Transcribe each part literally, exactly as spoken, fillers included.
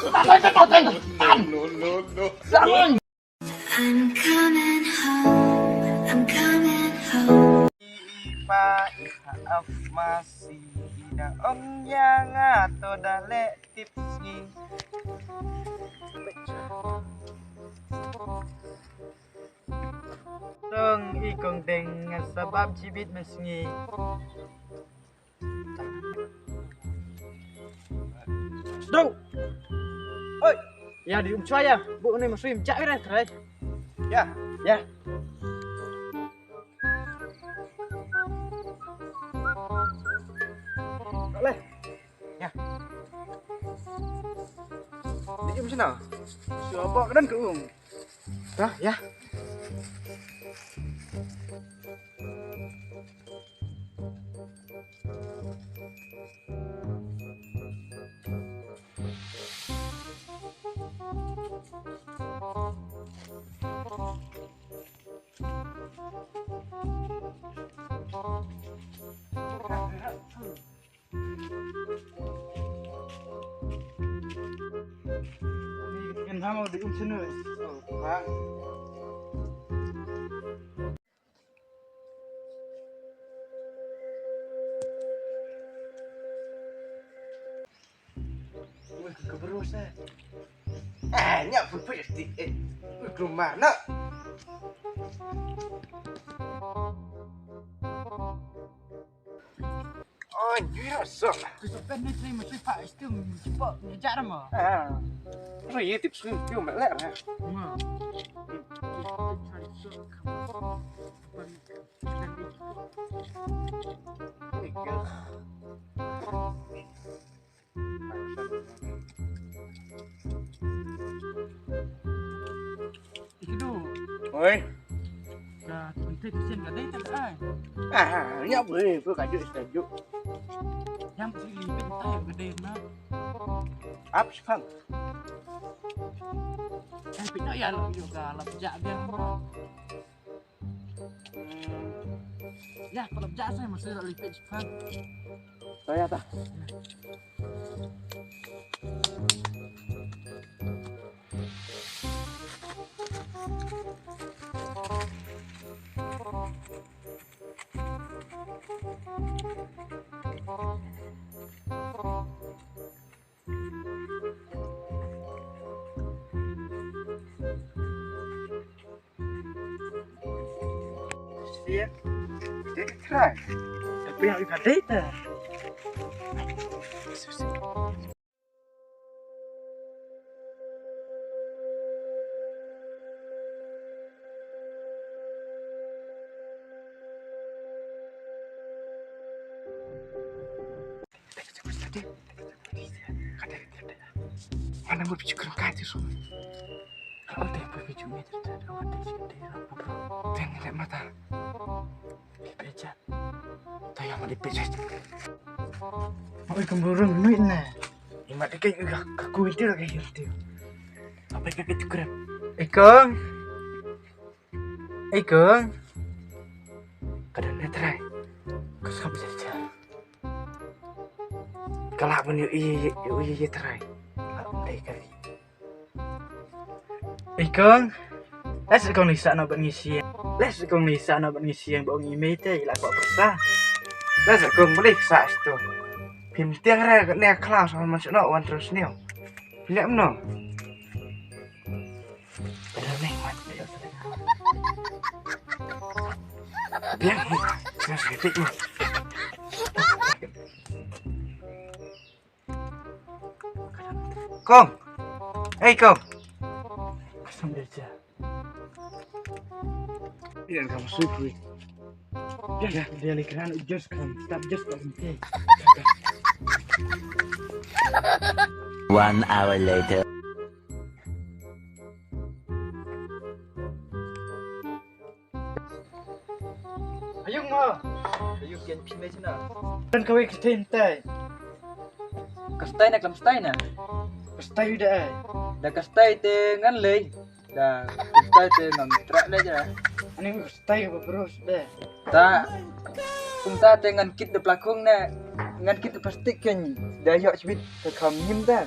I'm coming home, I'm coming home. Ipa, ipa, ap masi, ina ong ïa nga to da leh tip sngi. Tong i kong deng nga sabab jibit masngi. Dong. Oi. Ya di um chwa ya. Bu ni masui mjak ira trai. Ya. Ya. Boleh. Ya. Di um sini. Siapa kena ke um? Dah ya. Kan hamo di um sini. Oh, bang. Ui, ka bro sa. Eh, nya pun pun ti. Eh, ui, rumah nak. Oh, you know so. Tu so pen ni tri mesti pak istim cepat ngejar ma. Ah. Ri tip swim tu melek lah. Ma. Ikidu. Oi. Ka tunte tusen ka dei ta ai. Ah, nya bwe, bwe ka ju sta ju. Yang si li pin tai ka dei na. Ap sifang. Ai pin ya lo ju ka la ja dia. Ya, kalau biasa masih ada lipit cepat. Saya tak. Sian. Dia try. Tapi yang ikan data. Mana buat baju kerengkai tu semua. Kalau ada yang buat baju ni tu tak ada orang tak ada apa bro. Tengok lihat mata. Lipit je. Tayang lipit je. Oi kemburung duit ni. Imat ikai ka ka kuit dia lagi dia. Apa ikai tu kerap. Ikong. Ikong. Kadang dia try. Kau suka belajar. Ka lah ban ïohi, ïohi, ïohi trai. Lah ban dei ka ri. Ikong. Lehse kong lisa noh ban ngin sien. Lehse kong lisa noh ban ngin sien ba ong i mei te i la kwah pyrsa. Lehse kong ba leh sa sto. Phim tieng re ne klas man sno wan terus neo. Phi leh mano? Biang, biang. Kong. Hei, Kong. Kasam dia je. Biang, kamu sweet, sweet. Biang, dia ni kena just kan. Stop just kan. One hour later. Ayung mo. Ayung kian phi me china. Kan kawei ka stain tai. Ka stain na klam stain na. Ka stain da ai. Da ka stain te ngan lei. Da ka stain te ngan trak da ja. Ani ka stain ka bros da. Ta. Kumta te ngan kit da plakung na. Ngan kit da plastik kan. Da yok chibit ka kam nyim da.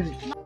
Rosemary.